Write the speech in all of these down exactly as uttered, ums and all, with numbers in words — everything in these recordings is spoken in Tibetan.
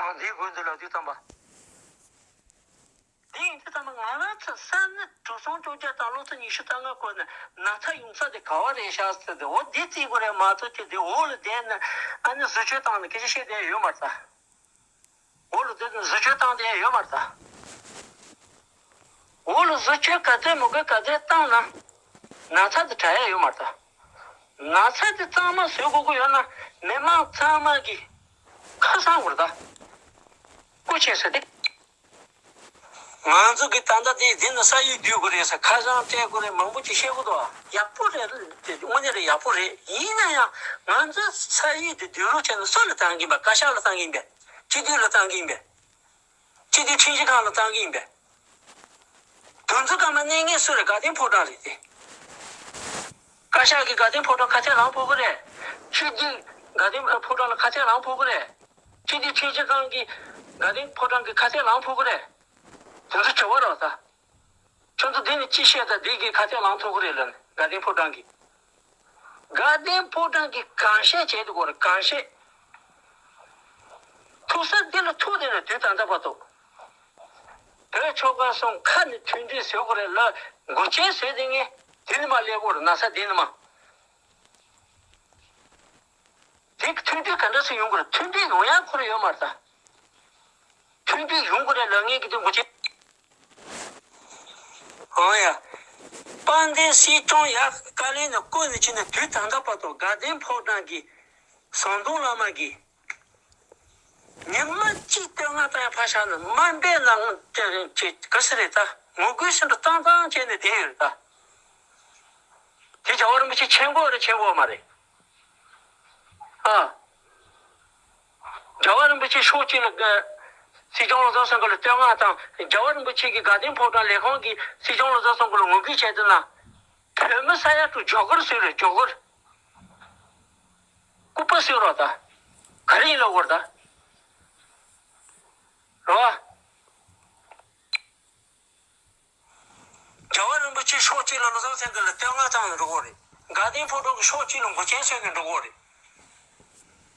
ང་འདིའི་དགོས་འདུག་ལབ་དུས་ཙམ་པ། དེ་ཡིན་དུས་ཙམ་པ་ང་རང་ཚོ་ས་གནས་དྲུག་སོང་བཅོ་བརྒྱད་དང་ལོ་ཚོ་ཉི་ཤུ་རྩ་ལྔ་སྐོར་ནས་ན་ཚ་ཡོང་ས་དེ་ག་བ་རེད་ཤག་ཟེར་ཏེ། འོ་དེ་རྩིས་དགོས་རེད་མ་གཏོགས། ཀྱི་དེ་འོག་ལ་བསྡད་ནས་ཨ་ནི་བཟོ་བཅོས་བཏང་ནས་སྐད་ཆ་བཤད་བསྡད་ཡོད་མ་རེད་ད། འོག་ལ་བསྡད་ནས་བཟོ་བཅོས་བཏང་བསྡད་ཡོད་མ་རེད་ད། འོག་ལ་བཟོ་བཅོས་ག་ཚོད་མོ་གོས་ག་ཚོད་བཏང་ན་ན་ཚ་དེ་དྲག་ཡ་ཡོད་མ་རེད་ད། ན་ཚ་དེ་གཙང་མ་བཟོ་དགོས་ཀྱི་ཡོད་ན་མི་མང་ཚང་མ་གི་ཁ་སང་བར་ད། སྐུ་མཁྱེན་ཟེར་ཏེ། ང་ཚོ་གི་ད་ལྟ་དེ་འདི་ནས་ས་ཡིག་བསྡུ་དགོས་རེད་ཟེར། ཁ་བྱང་སྤྲད་དགོས་རེད། མང་པོ་ཅིག་བཤད་དགོས་འདུག་ཡག་པོ་རེད། དེ་དངོས་གནས་རེད། ཡག་པོ་རེད། ཡིན་ན་ཡང་ང་ཚོ་ས་ཡིག་དེ་བསྡུ་རུབ་བྱས་ནས་སུ་ལ་བཏང་གི་ཡིན་པ། བཀའ་ཤག་ལ་བཏང་གི་ཡིན་པས། སྤྱི་འཐུས་ལ་བཏང་གི་ཡིན་པས། སྤྱི་འཐུས་ཁྲིམས་ཞིབ་ཁང་ལ་བཏང་གི་ཡིན་པས། དོན་ཚུལ་སྐར་མ་གནས་ངེས་སུ་རེད། དགའ་ལྡན་ཕོ་བྲང་རེད་དེ། བཀའ་ཤག་གི་དགའ་ལྡན་ཕོ་བྲང་ཁ་གཏད་ལངས་ཕོད་ཀྱི་རེད། སྤྱི་འཐུས་དགའ་ལྡན་ཕོ་བྲང་ལ་ཁ་གཏད་ལངས་ཕོད་ཀྱི་རེད། སྤྱི་འཐུས་ཁྲིམས་ཞིབ་ཁང་གི་དགའ་ལྡན་ཕོ་བྲང་གི་ཁ་གཏད་ལངས་ཕོད་ཀྱི་རེད། དོན་ཚུལ་དྲི་བ་རོགས་ད། ཁྱོད་ཚོ་འདི་ནས་ཅི་བཤད་ད། འདི་གི་ཁ་གཏད་ལངས་ཐུབ་ཀྱི་རེད་ལབ་ནས། དགའ་ལྡན་ཕོ་བྲང་གི། དགའ་ལྡན་ཕོ་བྲང་གི་གང་བཤད་བྱས་འདུག་གོ་རེད། གང་བཤད། ཐུག་ས་འདི་ལ་ཐུག་བསྡད་ན་དུས་ད་ལྟ་བར་དུ། བོད་ཆོལ་ཁ་གསུམ་ཁ་ནས་མཐུན་སྒྲིལ་བཟོ་དགོས་རེད་ལ། འགོ་ཆེན་བཟོས་དེ་ངས་དེ་ནི་མ་སླེབས་གོ་རེད། ན་ས་དེ་ནི་མ། དེ་མཐུན་སྒྲིལ་ག་འདྲ་སེ་ཡོང་གི་རེད། མཐུན་སྒྲིལ་ཡོང་ཡ་ཁོ་རང་ཡོད་མ་རེད་ད། མཐུན་སྒྲིལ་ཡོང་གི་རེད་ལབ་མཁན་གྱི་དེ་འགོ་ཆེན། ཨོ་ཡ། དཔལ་ལྡན་སྲིད་སྐྱོང་ཡར་བཀའ་བློན་ནས་བསྐོས་ནས་ཕྱིན་ནས་དུས་ད་ལྟ་བར་དུ་དགའ་ལྡན་ཕོ་བྲང་གི་ཟམ་གདོང་བླ་མ་གིས་ཉི་མ་གཅིག་བསྟོད་བསྔགས་བཏང་ཡ་ཕར་བཞག་ནས། དམའ་འབེབས་གནང་ཅེས་ག་ཟེར་རེད་ད། ངོ་རྒོལ་ཟེར་འདྲ་བཏང་བཏང་བྱས་ནས་བསྡད་ཡོད་རེད་ད། དེ་རྒྱལ་བ་རིན་པོ་ཆེ་མཁྱེན་གྱི་ཡོད་རེད། མཁྱེན་གྱི་ཡོད་མ་རེད། ཨ། རྒྱལ་བ་རིན་པོ་ཆེ་ཕྱོགས་གཅིག་ལ་སྲིད་སྐྱོང་བློ་བཟང་སེང་གེ་ལ་བསྟོད་བསྔགས་དང་། རྒྱལ་བ་རིན་པོ་ཆེ་གི་དགའ་ལྡན་ཕོ་བྲང་ལས་ཁུངས་ཀྱིས་སྲིད་སྐྱོང་བློ་བཟང་སེང་གེ་ལ་ངོ་རྒོལ་བྱས་དུས་ན། བོད་མི་ས་ཡ་དྲུག་ཇོ་གར་བཟོས་རེད། ཇོ་གར། སྐུད་པ་བཟོས་རོགས་ད། ག་རེ་ཡིན་ལབ་དགོས་རེད་ད། རེད་བ། རྒྱལ་བ་རིན་པོ་ཆེ་ཕྱོགས་གཅིག་ལ་བློ་བཟང་སེང་གེ་ལ་བསྟོད་བསྔགས་བཏང་ནས་འགྲོ་གི་རེད། དགའ་ལྡན་ཕོ་བྲང་གི་ཕྱོགས་གཅིག་ལ་འགོ་རྐྱེན་བཟོས་ནས་འགྲོ་གི་རེད།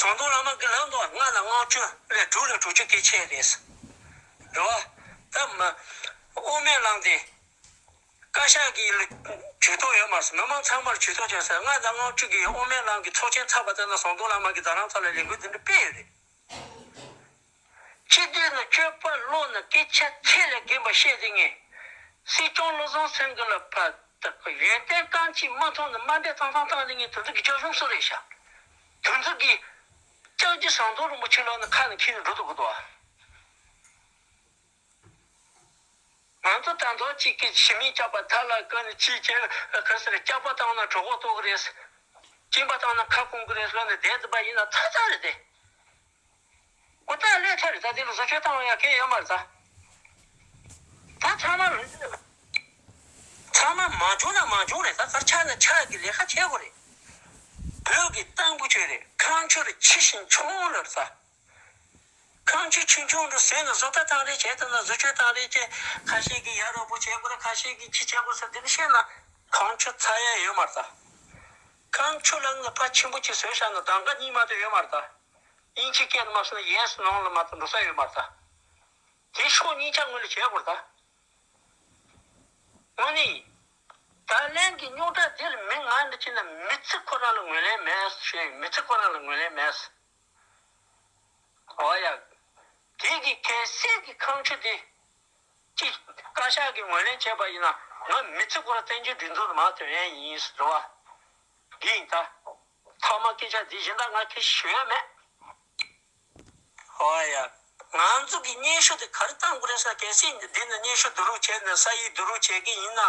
ཟམ་གདོང་བླ་མ་གིས་ལབ་འདུག་ལྔ་དང་ལྔ་བཅུ་ལས་དྲུག་ལས་དྲུག་ཅུ་གལ་ཆེ་རེད། རེད་བ། ད་མ་དབུ་མའི་ལམ་དེ་བཀའ་ཤག་གི་ལ་ཇུས་གཏོགས་ཡོད་མ་རེད། མི་མང་ཚང་མར་ཇུས་གཏོགས་བྱས་ཟེར། ལྔ་དང་ལྔ་བཅུ་གི་དབུ་མའི་ལམ་གྱི་ཚོགས་ཆེན་ཚར་བ་ལྟར་ན། ཟམ་གདོང་བླ་མ་གིས་རྡ་རམ་ས་ལ་ལས་འགུལ་འདི་འདྲ་སྤེལ་ཡོད་རེད། སྤྱི་འཐུས་ནས་སྤྱོད་པ་ལོག་ནས་སྐད་ཆ་ཚད་ལས་བརྒལ་བ་བཤད་དེ་ངས། སྲིད་སྐྱོང་བློ་བཟང་སེང་གེ་ལ་ཕར་ཡོན་ཏན་རྐང་གཅིག་མ་མཐོང་ནས་དམའ་འབེབས་བཏང་བཏང་བཏང་ནས། ངས་དོན་ཚུལ་གྱི་སྐྱབས་གཞུང་སུ་རེད་ཤག་དོན་ཚུལ་གྱི་སྐྱབས་རྗེ་ཟམ་གདོང་རིན་པོ་ཆེ་ལོག་ནས་ཁ་ནས་འཁྱེར་ནས་འགྲོ་ཐུབ་ཀྱི་འདུག་ཨ། ང་ཚོ་ད་མདོ་གཅིག་གིས་ཞི་མིའི་སྐྱབས་པ་མཐའ་ལ་བཀོད་ནས་ཅིའི་ཕྱིར་ག་ཟེར་སྐྱག་པ་བཏང་ན་གྲོད་ཁོག་ལྟོགས་ཀྱི་རེད། གཅིན་པ་བཏང་ན་ཁ་སྐོམ་གྱི་རེད་ལབ་ནས་བསྡད་ཟིན་པ་ཡིན་ན་ཚར་ཚར་རེད་དེ། ཨོ་ད་ལས་ཐར་རེད། ད་དེ་ལ་བཟོ་བཅོས་བཏང་བ་ཡང་གལ་ཡོད་མ་རེད་ད། ད་ཚང་མ་ཚང་མ་མ་བྱུང་ན་མ་བྱུང་རེད། ད་གར་ཆགས་ན་ཆགས་ཀྱི་ལས་ཀ་བྱེད་དགོས་རེད། བོད་ཀྱི་རྟེན་འབུལ་ཆོས་རེད། ཁ་མཆུ་རེད། ཆེ་ཞིང་ཆུང་ངུ་རེད་ད། ཁ་མཆུ་ཆུང་ཆུང་འདྲ་བཟོས་ནས་བཟོ་ལྟ་བཏང་རེས་བྱས་ད་ན། བཟོ་བཅོས་བཏང་རེས་བྱས། ཁ་ཤས་ཀྱིས་ཡ་རོགས་པོ་བྱེད་དགོས་རེད། ཁ་ཤས་ཀྱིས་ཅི་བྱེད་དགོས་ཟེར་འདི་འདྲ་བཤད་ན་ཁ་མཆུ་ཚ་ཡ་ཡོད་མ་རེད་ད། ཁ་མཆུ་ལབ་ན་ཕར་ཆེན་པོ་ཅིག་བཟོས་བཞག་ན་གདམ་ག་གཉིས་མ་གཏོགས་ཡོད་མ་རེད་ད། དབྱིན་ཇི་སྐད་ནང་མ་སོང་ན་yes no ལ་མ་གཏོགས་འགྲོ་ས་ཡོད་མ་རེད་ད། དེ་ཕྱོགས་གཉིས་ཆ་ངོས་ལ་བྱེད་དགོས་རེད་ད། དངོས་གནས་ཡིན། ད་ལན་གྱི་རྙོག་དྲ་འདིར་མི་ང་འདི་ཕྱིན་ན་མི་ཚེ་ཁོ་རང་ལ་ངོས་ལེན་མེད་ཞེས། མི་ཚེ་ཁོ་རང་ལ་ངོས་ལེན་མེད། ཨོ་ཡ། དེ་གི་གལ་སྲིད་ཀྱི་ཁ་མཆུ་དེ་ཅིག་བཀའ་ཤག་གིས་ངོས་ལེན་བྱས་པ་ཡིན་ན། ང་མི་ཚེ་ཁོ་རང་བཙན་བྱོལ་སྒྲིག་འཛུགས་ལ་མར་ཐོན་ཡས་ཡིན་ཟེར་བ་འདི་ཡིན་ད། ཐ་མ་སྐད་ཆ་འདི་གཞན་དག་ང་ཁྱེད་ཞུ་ཡ་མེད། ཨོ་ཡ། ང་ཚོ་གི་སྙན་ཞུ་དེ་ག་རེ་བཏང་དགོས་རེད་ཟེར། གལ་སྲིད་འདི་ནས་སྙན་ཞུ་བསྡུ་རུབ་བྱས་ནས་ས་ཡིག་བསྡུ་རུབ་བྱེད་ཀྱི་ཡིན་ན།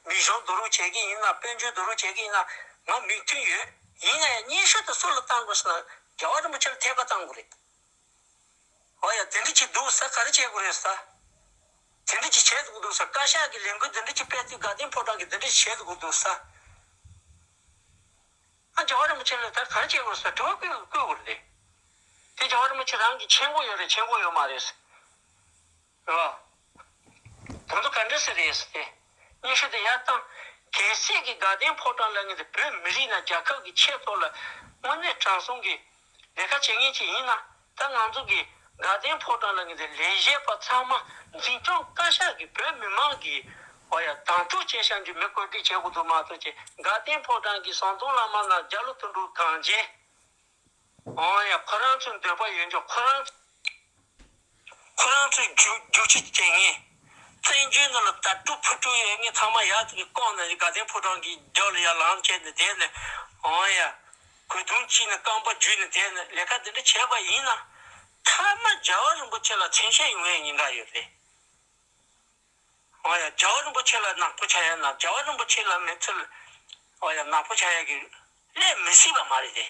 མིང་གཞུང་བསྡུ་རུབ་བྱེད་ཀྱི་ཡིན་ན། དཔལ་འབྱོར་བསྡུ་རུབ་བྱེད་ཀྱི་ཡིན་ན། ང་མོས་མཐུན་ཡོད། ཡིན་ན་ཡང་སྙན་ཞུ་དེ་སུ་ལ་བཏང་དགོས་ཟེར་ན། རྒྱལ་བ་རིན་པོ་ཆེ་ལ་ཐད་ཀར་བཏང་དགོས་རེད། ཨོ་ཡ། དེ་འདྲ་ཅིག་འདུག་ཟེར། ག་རེ་བྱེད་དགོས་རེད་ཟེར། དེ་འདྲ་ཅིག་བྱེད་དགོས་འདུག་ཟེར། བཀའ་ཤག་གི་ལས་འགུལ་དེ་འདྲ་ཅིག་སྤེལ་དུས་དགའ་ལྡན་ཕོ་བྲང་གིས་དེ་འདྲ་ཅིག་བྱེད་དགོས་འདུག་ཟེར། ཨ། རྒྱལ་བ་རིན་པོ་ཆེ་ལ་ད་ག་རེ་བྱེད་དགོས་ཟེར་དྲི་བ་བཀོད་བཀོད་དགོས་རེད། དེ་རྒྱལ་བ་རིན་པོ་ཆེ་རང་གིས་མཁྱེན་གྱི་ཡོད་རེད། མཁྱེན་གྱི་ཡོད་མ་རེད། རེད་བ། དོན་དུ་ག་འདྲ་ཟེར་རེད་ཟེར་ཏེ། སྙན་ཞུ་དེ་ཡར་བཏང་། གལ་སྲིད་ཀྱི་དགའ་ལྡན་ཕོ་བྲང་ལབ་མཁན་དེ་བོད་མི་རིགས་དང་རྒྱལ་ཁབ་ཀྱི་ཆེད་ཐོག་ལ་དངོས་གནས་དྲང་སྲོང་གི་ལས་ཀ་བྱེད་མཁན་ཅིག་ཡིན་ན། ད་ང་ཚོ་གི་ དགའ་ལྡན་ཕོ་བྲང་ལ་ངེས་ཏེ་ལས་བྱེད་པ་ཚང་མ་འཛིན་སྐྱོང་བཀའ་ཤག་གིས་བོད་མི་མང་གིས་འོ་ཡ་དང་དུ་བྱས་ཤག་འདི་མི་བཀོད་སྒྲིག་བྱེད་དགོས་འདུག་མ་གཏོགས་ཀྱི་དགའ་ལྡན་ཕོ་བྲང་གི་ཟམ་གདོང་བླ་མ་ན་རྒྱ་ལོ་དོན་གྲུབ་གངས་ཅན། འོ་ཡ་ཁོ་རང་ཚོའི་འདོད་པ་ཡོད་འཇོག་ཁོ་རང་ཁོ་རང་ཚོའི་རྒྱུ་རྒྱུ་ཆ་བྱེད་མཁན། བཙན་བྱོལ་ནང་ལ་དར་ཕྲུག་ཕུ་ཕྲུག་ཡོད་མཁན་ཚང་མ་ཡར་ཚུར་བསྐོངས་ནས་དགའ་ལྡན་ཕོ་བྲང་གི་རྒྱབ་ལ་ཡར་ལངས་བྱས་ནས་བསྡད་ནས་འོ་ཡ། གོས་ཐུང་ཕྱིས་ནས་རྐང་པ་འཇུས་ནས་བསྡད་ནས་ལས་ཀ་འདི་འདྲ་བྱས་པ་ཡིན་ན། མཐའ་མ་རྒྱལ་བ་རིན་པོ་ཆེ་ལ་མཚན་ཤས་ཡོང་བའི་ཉེན་ཁ་ཡོད་རེད། འོ་ཡ་རྒྱལ་བ་རིན་པོ་ཆེ་ལ་ནག་པོ་ཆགས་ཡ་ན་རྒྱལ་བ་རིན་པོ་ཆེ་ལ་མི་ཚེ་ལ་འོ་ཡ་ནག་པོ་ཆགས་ཡ་གི་སླད་མི་སྲིད་པ་མ་རེད་དེ།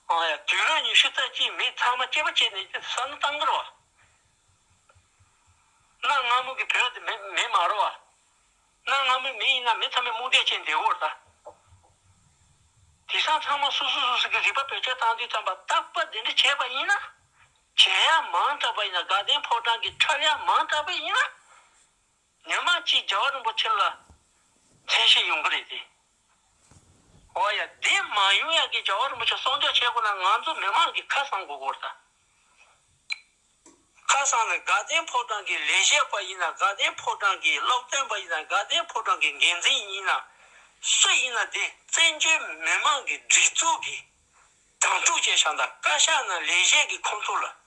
ཨ་ཡ་དུས་རབས་ཉི་ཤུ་རྩ་གཅིག་མི་ཚང་མ་སྐྱེས་པ་སྐྱེས་ནས་ས་ནི་བཏང་གི་རེད་བ། གནའ་སྔ་མོ་གི་བོད་དེ་མི་མི་མ་རེད་བ། གནའ་སྔ་མོའི་མི་ཡིན་ན་མི་ཚང་མས་རྨོངས་དད་བྱས་བསྡད་ཡོད་རེད་ད། དེང་སང་ཚང་མ་སོ་སོ་སོ་སོ་གི་རིག་པ་བེད་སྤྱོད་བཏང་དུས་ཙམ་པ་རྟག་པར་འདི་འདྲ་བྱས་པ་ཡིན་ན། བྱེད་ཡ་མང་དྲགས་པ་ཡིན་ན་དགའ་ལྡན་ཕོ་བྲང་གི་འཁྲབ་ཡ་མང་དྲགས་པ་ཡིན་ན། ཉི་མ་གཅིག་རྒྱལ་བ་རིན་པོ་ཆེ་ལ་མཚན་ཤས་ཡོང་གི་རེད་དེ། འོ་ཡ་དེ་མ་ཡོང་ཡ་གི་རྒྱལ་བ་རིན་པོ་ཆེ་སྲུང་སྐྱོབ་བྱེད་དགོས་ན་ང་ཚོ་མི་མང་གིས་ཁ་གསང་དགོས་སྐོར་དང་། ཁ་གསང་ནས་དགའ་ལྡན་ཕོ་བྲང་གི་ལས་བྱེད་པ་ཡིན་ན་དགའ་ལྡན་ཕོ་བྲང་གི་སློབ་སྟོན་པ་ཡིན་ན་དགའ་ལྡན་ཕོ་བྲང་གི་འགན་འཛིན་ཡིན་ན་སུ་ཡིན་ན་དེ་བཙན་བྱོལ་མི་མང་གི་སྒྲིག་འཛུགས་ཀྱི་དང་ཐུག་བྱས་བཞག་ན་བཀའ་ཤག་ནང་ལས་བྱེད་ཀྱི་ཁོངས་གཏོགས་ལ།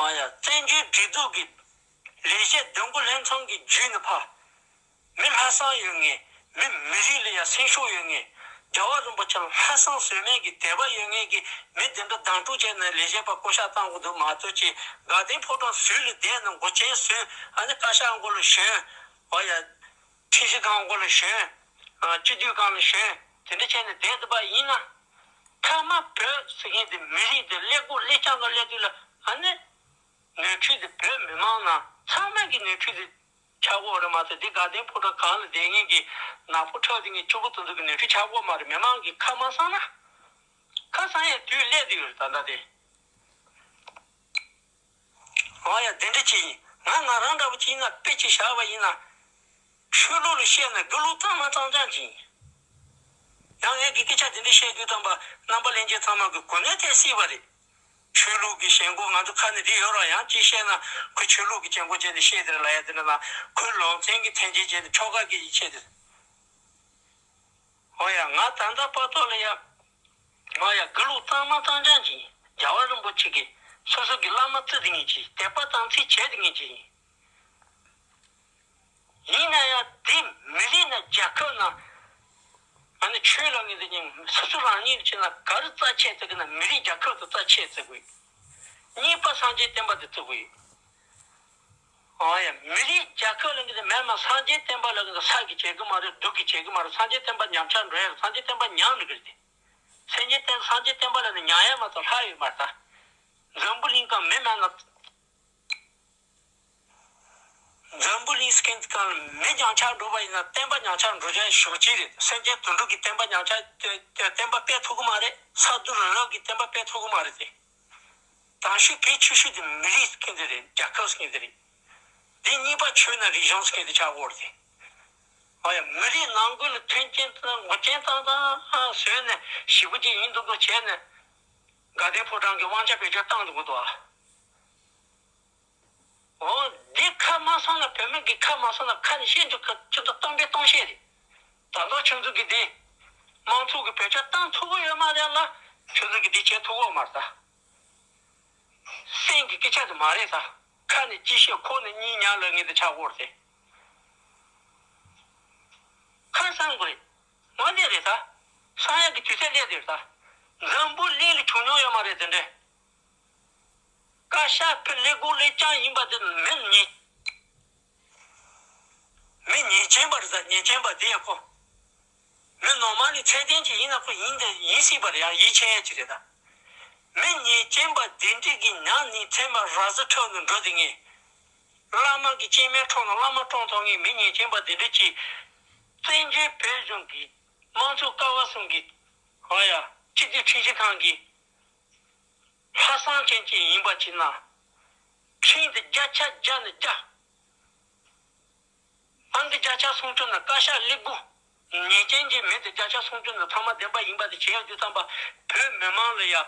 ཨ་ཡ་བཙན་བྱོལ་སྒྲིག་འཛུགས་ཀྱི་ལས་བྱེད་འདེམས་བསྐོ་ལྷན་ཚོགས་ཀྱི་བརྒྱུད་ནས་ཕར། མི་ལྷག་བསམ་ཡོད་ངེས། མི་མི་རིགས་ལ་ཡང་སེམས་ཤུགས་ཡོད་ངེས། རྒྱལ་བ་རིན་པོ་ཆེ་ལ་ལྷག་བསམ་ཟོལ་མེད་ཀྱི་དད་པ་ཡོད་ངེས་ཀྱི་མི་དེ་འདྲ་དང་ཐུག་བྱས་ནས་ལས་བྱེད་པ་བསྐོ་བཞག་བཏང་དགོས་འདུག་མ་གཏོགས་ཀྱི་དགའ་ལྡན་ཕོ་བྲང་ཟུར་ལ་བསྡད་ནས་མགོ་ཆེན་ཟུར་ཨ་ནི་བཀའ་ཤག་མགོ་ལ་ཞོན། ཨ་ཡ། ཁྲིམས་ཞིབ་ཁང་མགོ་ལ་ཞོན། སྤྱི་འཐུས་སྒང་ལ་ཞོན། དེ་འདྲ་བྱས་ནས་བསྡད་ཐུབ་པ་ཡིན་ན། མཐའ་མ་བོད་ཟེར་མཁན་དེ་མི་རིགས་དེ་ཀླད་ཀོར་ཀླད་རྐྱང་དང་སླེབས་དུས་ལ་ཨ་ནི། ནོར་འཁྲུལ་དེ་བོད་མི་མང་ནང་ཚང་མ་གི་ནོར་འཁྲུལ་དེ་ཆགས་ཀྱི་ཡོད་རེད་མ་གཏོགས་འདི་དགའ་ལྡན་ཕོ་བྲང་སྒང་ལ་བསྡད་མཁན་གྱི་ནག་པོ་འཁྲབ་བསྡད་མཁན་གཅིག་པོ་དེ་ཚོ་གི་ནོར་འཁྲུལ་ཆགས་ཀྱི་ཡོད་མ་རེད། མི་མང་གིས་ཁ་མ་གསང་ན། ཁ་གསང་ཡས་དུས་སླེབས་བསྡད་ཡོད་རེད་ད་ལྟ་དེ། ཨ་ཡ་དེ་འདྲ་ཅིག་ཡིན། ང་ང་རང་འདྲ་པོ་ཅིག་ཡིན་ན་དཔེ་ཅིག་བཞག་པ་ཡིན་ན། ཆོས་ལུགས་ལ་བཤད་ན་དགེ་ལུགས་གཙང་མ་གཙང་རྐྱང་ཅིག་ཡིན། ཡང་ངས་ཀྱི་སྐད་ཆ་དེ་འདྲ་བཤད་དུས་ཙམ་པ་རྣམ་པ་ལྷན་རྒྱས་ཚང་མ་གི་གོ་གནས་ཐེབས་སྲིད་པ་རེད། ཆོས་ལུགས་ཀྱི་ཞེན་ཁོག་ང་ཚོ་ཁ་ནས་རེད་ཡོད་ར་ཡང་ཅིག་བཤད་ན་ཁོ་ཆོས་ལུགས་ཀྱི་ཞེན་ཁོག་བྱས་ནས་བཤད་དེ་ར་ལབ་ཡ་དེ་འདྲ་དང་ཁོའི་ལུང་ཚན་གྱི་འཐེན་འཁྱེར་བྱས་ནས་ཆོལ་ཁ་གི་ཡིད་ཆེས་དེ། ཨོ་ཡ་ང་ད་ལྟ་བར་དོ་ལ་ཡ། ང་ཡ་དགེ་ལུགས་གཙང་མ་གཙང་རྐྱང་ཅིག་ཡིན། རྒྱལ་བ་རིན་པོ་ཆེ་གིས་སོ་སོ་གི་བླ་མ་བརྩི་དེ་ངེས་ཅིག་དད་པ་དམ་ཚིག་བྱས་དེ་ངེས་ཅིག་ཡིན། ཡིན་ན་ཡང་དེ་མི་རིགས་ན་རྒྱལ་ཁབ་ན། ཨ་ནི་ཆོས་ལ་ངེས་དེ་ཉིན་སོ་སོ་རང་ཉིད་ཆེ་ན་ག་རེ་རྩ་ཆེ་བརྩི་གི་ན་མི་རིགས་རྒྱལ་ཁབ་དུ་རྩ་ཆེ་བརྩི་དགོས་ཡོད། གཉིས་པ་སངས་རྒྱས་བསྟན་པ་དེ་བརྩི་དགོས་ཡོད། ཨོ་ཡ། མི་རིགས་རྒྱལ་ཁབ་ལ་འདི་མེད་མ་སངས་རྒྱས་བསྟན་པ་ལ་འདི་ས་གིས་བྱེད་གི་མ་རེད། རྡོ་གིས་བྱེད་གི་མ་རེད། སངས་རྒྱས་བསྟན་པ་ཉམས་ཆག་འགྲོ་ཡ་རེད། སངས་རྒྱས་བསྟན་པ་ཉམས་འགྲོ་གི་རེད་དེ། སངས་རྒྱས་བསྟན་སངས་རྒྱས་བསྟན་པ་ལ་ནི་ཉམས་ཡ་མ་གཏོགས་ལྷག་ཡོད་མ་རེད་ད། འཛམ་བུ་གླིང་གང་མི་མེད་ན། འཛམ་བུ་གླིང་སྐད་གང་མི་ཉམས་ཆག་འགྲོ་བ་ཡིན་ན་བསྟན་པ་ཉམས་ཆག་འགྲོ་ཡ་ཞོག་ཅིག་རེད། སངས་རྒྱས་དོན་གྲུབ་ཀྱི་བསྟན་པ་ཉམས་ཆག་བསྟན་པ་སྤེལ་ཐུབ་གི་མ་རེད། ས་རྡུལ་རི་རབ་ཀྱི་བསྟན་པ་སྤེལ་ཐུབ་གི་མ་རེད་དེ། དང་ཤོས་གལ་ཆེ་ཤོས་དེ་མི་རིགས་ཟེར་མཁན་དེ་རེད། རྒྱལ་ཁབ་ཟེར་མཁན་དེ་རེད། དེ་གཉིས་པ་ཆོས་ན་རིག་གཞུང་ཟེར་མཁན་དེ་ཆགས་ཡོད་རེད། ཨ་ཡ་མི་རིགས་ནང་ཁུལ་ལ་མཐུན་རྐྱེན་དང་ངོ་རྐྱེན་བཏང་བཏང་བཟོས་ནས་ཞེ་པོ་ཅིག་ཡིན་མདོག་མདོག་བྱས་ནས་དགའ་ལྡན་ཕོ་བྲང་གི་དབང་ཆ་བེད་སྤྱོད་བཏང་འདུག་གི་འདུག་ཨ། འོ་འདི་ཁ་མ་གསང་ན་བོད་མི་གི་ཁ་མ་གསང་ན་ཁ་ནས་བཤད་འདུག་ཁ་ཁྱོད་ཚོ་སྟོང་པའི་སྟོང་བཤད་རེད། ད་དུང་ཁྱོད་ཚོ་གི་འདི་དམངས་གཙོ་གི་བེད་སྤྱོད་བཏང་ཐུབ་ཀྱི་ཡོད་མ་རེད་ལ་ཁྱོད་ཚོ་གི་འདི་བྱེད་ཐུབ་ཀྱི་ཡོད་མ་རེད་ད། སེམས་ཀྱི་སྐད་ཆ་དེ་མ་རེད་ད། ཁ་ནས་ཅི་བཤད་ཁོག་ནས་གཉིད་ཉལ་ལ་ངེས་དེ་ཆགས་ཡོད་རེད། ཁ་གསང་དགོས་རེད། ངོ་ནས་རེད་ད། གསང་ཡག་གི་དུས་ཚོད་སླེབས་དེ་རེད་ད། འཛམ་བུ་གླིང་ལ་བྱུང་མྱོང་ཡོད་མ་རེད་དེ་འདྲས། བཀའ་ཤག་ཕུད་ཀླད་ཀོར་ཀླད་རྐྱང་ཡིན་པ་དེ་མི་ཉེས། མི་ཉེས་ཅན་པ་རེད་ད། ཉེས་ཅན་པ་དེ་ཡང་ཁོ། མི་ནོར་མལ་ལི་ཚད་ལྡན་ཅིག་ཡིན་ན་ཁོ་ཡིན་དེ་ཡིན་སྲིད་པ་རེད། ཡང་ཡིད་ཆེས་ཡས་ཅིག་རེད་ད། མི་ཉེས་ཅན་པ་དེ་འདྲས་ཀྱི་ཉག་ནི་ཚད་མ་ར་ཟི་ཁྲོད་ནས་འགྲོ་དེ་ངས། བླ་མ་གི་སྐྱེ་དམན་ཁྲོད་ནས་བླ་མ་བཀྲོངས་ཐོག་ངས་མི་ཉེས་ཅན་པ་དེ་འདྲས་ཀྱི། བཙན་བྱོལ་བོད་གཞུང་གི་དམངས་གཙོ་ཀ་བ་གསུམ་གྱི། ཧ་ཡ། སྤྱི་འཐུས་ཁྲིམས་ཞིབ་ཁང་གི། ལྷག་བསམ་ཅན་ཅིག་ཡིན་པ་ཅིག་ན། ཁྲིམས་དེ་བརྒྱ་ཆ་བརྒྱ་ནས་བརྒྱ། ཨང་ཀི་བརྒྱ་ཆ་སུམ་ཅུ་ནས་བཀའ་ཤག་ཀླད་ཀོར། ཉེས་ཅན་གྱི་མི་དེ་བརྒྱ་ཆ་སུམ་ཅུ་ནས་ཚང་མ་བདེན་པ་ཡིན་པ་དེ་བྱས་ཡོད་དུས་ཙམ་པ་བོད་མི་མང་ལ་ཡ།